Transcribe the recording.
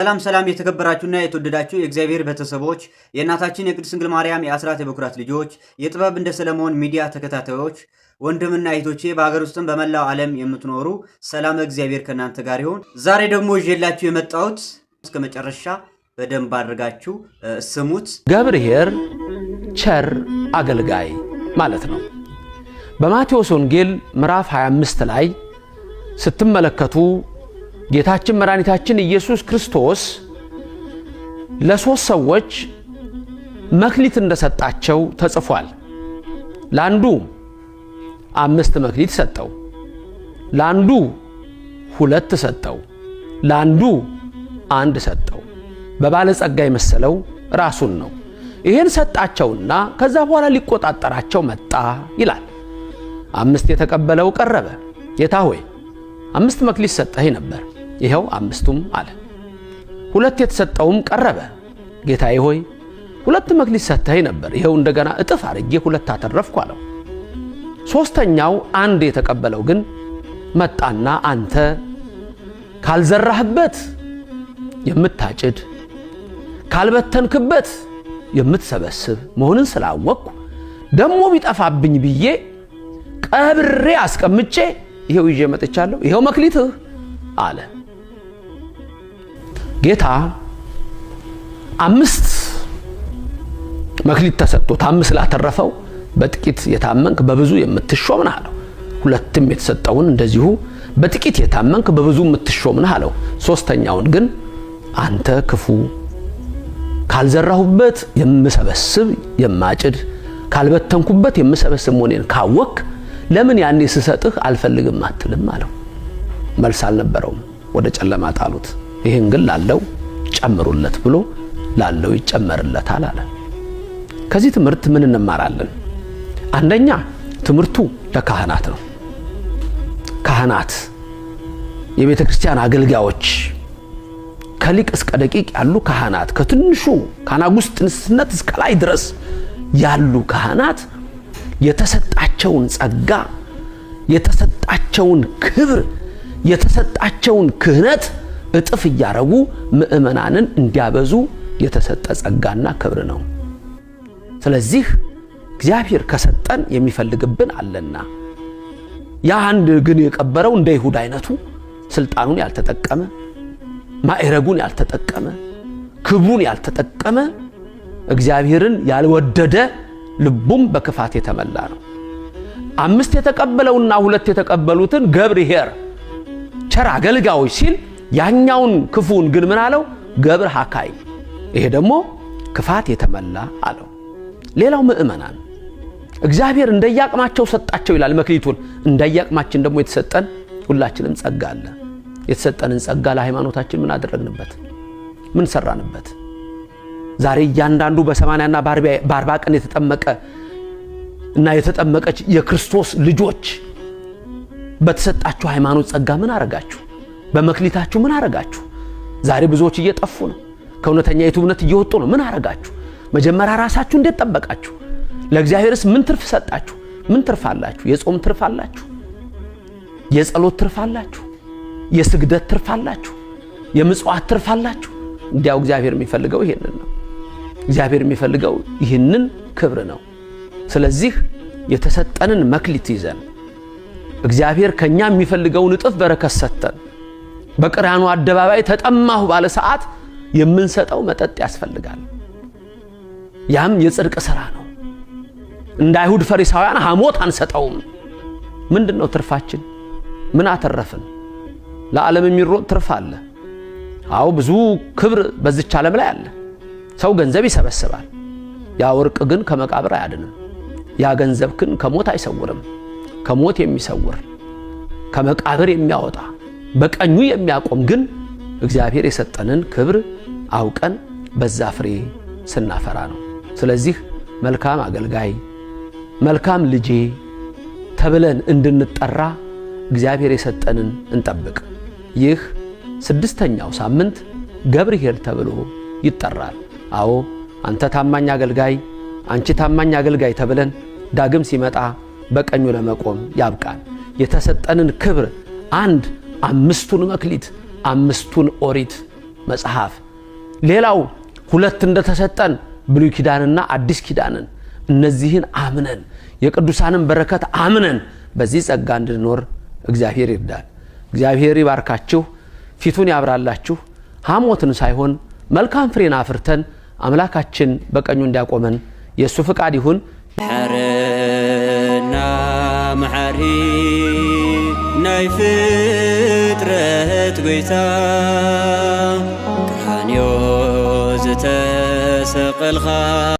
ሰላም ሰላም የተከበራችሁና የተወደዳችሁ የእግዚአብሔር ቤተሰቦች፣ የእናታችን የቅድስት ድንግል ማርያም የአስራት የበኩራት ልጆች፣ የጥበብ እንደ ሰለሞን ሚዲያ ተከታታዮች ወንድምና እህቶቼ፣ በሀገር ውስጥም በመላው ዓለም የምትኖሩ፣ ሰላም እግዚአብሔር ከእናንተ ጋር ይሁን። ዛሬ ደግሞ ይዤላችሁ የመጣሁት እስከ መጨረሻ በደንብ አድርጋችሁ ስሙት። ገብርኄር ቸር አገልጋይ ማለት ነው። በማቴዎስ ወንጌል ምዕራፍ 25 ላይ ስትመለከቱ ጌታችን መድኃኒታችን ኢየሱስ ክርስቶስ ለሶስት ሰዎች መክሊት እንደሰጣቸው ተጽፏል። ለአንዱ 5 መክሊት ሰጠው፣ ለአንዱ 2 ሰጠው፣ ለአንዱ 1 ሰጠው። በባለጸጋ የመሰለው ራሱን ነው። ይሄን ሰጣቸውና ከዛ በኋላ ሊቆጣጠራቸው መጣ ይላል። 5 የተቀበለው ቀረበ። ጌታ ሆይ፣ 5 መክሊት ሰጠኸኝ ነበር፣ ይኸው 5ቱም አለ። 2 የተሰጠውም ቀረበ። ጌታዬ ሆይ፣ 2 መክሊት ሰጠኸኝ ነበር፣ ይኸው እንደገና እጥፍ አድርጌ 2 አተረፍኩ አለው። ሶስተኛው 1 የተቀበለው ግን መጣና አንተ ካልዘራህበት የምታጭድ፣ ካልበተንክበት የምትሰበስብ መሆንን ስላወቅኩ ደሞ ቢጠፋብኝ ብዬ ቀብሬ አስቀምጬ ይሄው ይዤ መጥቻለሁ፣ ይሄው መክሊትህ አለ። ጌታ 5 መክሊት ተሰጥቶት 5 ላተረፈው በጥቂት የታመንክ በብዙ የምትሾም ነህ አለው። 2ም የተሰጠውን እንደዚሁ በጥቂት የታመንክ በብዙ የምትሾም ነህ አለው። ሶስተኛውን ግን አንተ ክፉ፣ ካልዘራሁበት የምሰበስብ የማጭድ፣ ካልበተንኩበት የምሰበስብ መሆኔን ካወክ ለምን ያኔ ስሰጥህ አልፈልግም አትልም አለው። መልስ አልነበረውም። ወደ ጨለማ ጣሉት። ይሄን ግን ላለው ጨምሩለት ብሎ ላለው ይጨመርለታል አለ። ከዚህ ትምህርት ምን እንማራለን? አንደኛ ትምህርቱ ለካህናት ነው። ካህናት የቤተ ክርስቲያን አገልጋዮች፣ ከሊቅ እስከ ደቂቅ ያሉ ካህናት፣ ከትንሹ ከአናጉስጥንስነት እስከ ላይ ድረስ ያሉ ካህናት የተሰጣቸውን ጸጋ፣ የተሰጣቸውን ክብር፣ የተሰጣቸውን ክህነት እጥፍ እያረጉ ምእመናንን እንዲያበዙ የተሰጠ ጸጋና ክብር ነው። ስለዚህ እግዚአብሔር ከሰጠን የሚፈልግብን አለና፣ ያ አንድ ግን የቀበረው እንደ ይሁዳ አይነቱ ስልጣኑን ያልተጠቀመ፣ ማዕረጉን ያልተጠቀመ፣ ክብሩን ያልተጠቀመ፣ እግዚአብሔርን ያልወደደ፣ ልቡም በክፋት የተመላ ነው። 5 የተቀበለውና 2 የተቀበሉትን ገብርኄር ቸር አገልጋዮች ሲል ያኛውን ክፉን ግን ምን አለው? ገብር ሀካይ፣ ይሄ ደግሞ ክፋት የተመላ አለው። ሌላው ምእመናን እግዚአብሔር እንደያቅማቸው ሰጣቸው ይላል መክሊቱን። እንደያቅማችን ደግሞ የተሰጠን ሁላችንም ጸጋ አለ። የተሰጠንን ጸጋ ለሃይማኖታችን ምን አደረግንበት? ምን ሰራንበት? ዛሬ እያንዳንዱ በሰማንያና በአርባ ቀን የተጠመቀ እና የተጠመቀች የክርስቶስ ልጆች በተሰጣችሁ ሃይማኖት ጸጋ ምን አረጋችሁ? በመክሊታችሁ ምን አረጋችሁ? ዛሬ ብዙዎች እየጠፉ ነው። ከእውነተኛይቱ እምነት እየወጡ ነው። ምን አረጋችሁ? መጀመሪያ ራሳችሁ እንዴት ጠበቃችሁ? ለእግዚአብሔርስ ምን ትርፍ ሰጣችሁ? ምን ትርፍ አላችሁ? የጾም ትርፍ አላችሁ? የጸሎት ትርፍ አላችሁ? የስግደት ትርፍ አላችሁ? የምጽዋት ትርፍ አላችሁ? እንዲያው እግዚአብሔር የሚፈልገው ይሄንን ነው። እግዚአብሔር የሚፈልገው ይህንን ክብር ነው። ስለዚህ የተሰጠንን መክሊት ይዘን እግዚአብሔር ከኛ የሚፈልገውን እጥፍ በረከት ሰጥተን በቀራንዮ አደባባይ ተጠማሁ ባለ ሰዓት የምንሰጠው መጠጥ ያስፈልጋል። ያም የጽድቅ ስራ ነው። እንደ አይሁድ ፈሪሳውያን ሐሞት አንሰጠውም። ምንድነው ትርፋችን? ምን አተረፍን? ለዓለም የሚሮጥ ትርፍ አለ። አዎ፣ ብዙ ክብር በዚች ዓለም ላይ አለ። ሰው ገንዘብ ይሰበስባል። ያ ወርቅ ግን ከመቃብር አያድንም። ያ ገንዘብ ግን ከሞት አይሰውርም። ከሞት የሚሰውር፣ ከመቃብር የሚያወጣ፣ በቀኙ የሚያቆም ግን እግዚአብሔር የሰጠንን ክብር አውቀን በዛ ፍሬ ስናፈራ ነው። ስለዚህ መልካም አገልጋይ፣ መልካም ልጄ ተብለን እንድንጠራ እግዚአብሔር የሰጠንን እንጠብቅ። ይህ 6ኛው ሳምንት ገብርኄር ተብሎ ይጠራል። አዎ፣ አንተ ታማኝ አገልጋይ፣ አንቺ ታማኝ አገልጋይ ተብለን ዳግም ሲመጣ በቀኙ ለመቆም ያብቃን። የተሰጠንን ክብር አንድ 5ቱን መክሊት፣ 5ቱን ኦሪት መጽሐፍ። ሌላው ሁለት እንደተሰጠን ብሉይ ኪዳንና አዲስ ኪዳንን፣ እነዚህን አምነን የቅዱሳንን በረከት አምነን በዚህ ጸጋ እንድንኖር እግዚአብሔር ይርዳን። እግዚአብሔር ይባርካችሁ፣ ፊቱን ያብራላችሁ። ሐሞትን ሳይሆን መልካም ፍሬን አፍርተን አምላካችን በቀኙ እንዲያቆመን የእሱ ፍቃድ ይሁን። መሐረና መሐሪ ናይ ፍጥረት ጎይታ፣ ቀራንዮ ዝተሰቐልካ።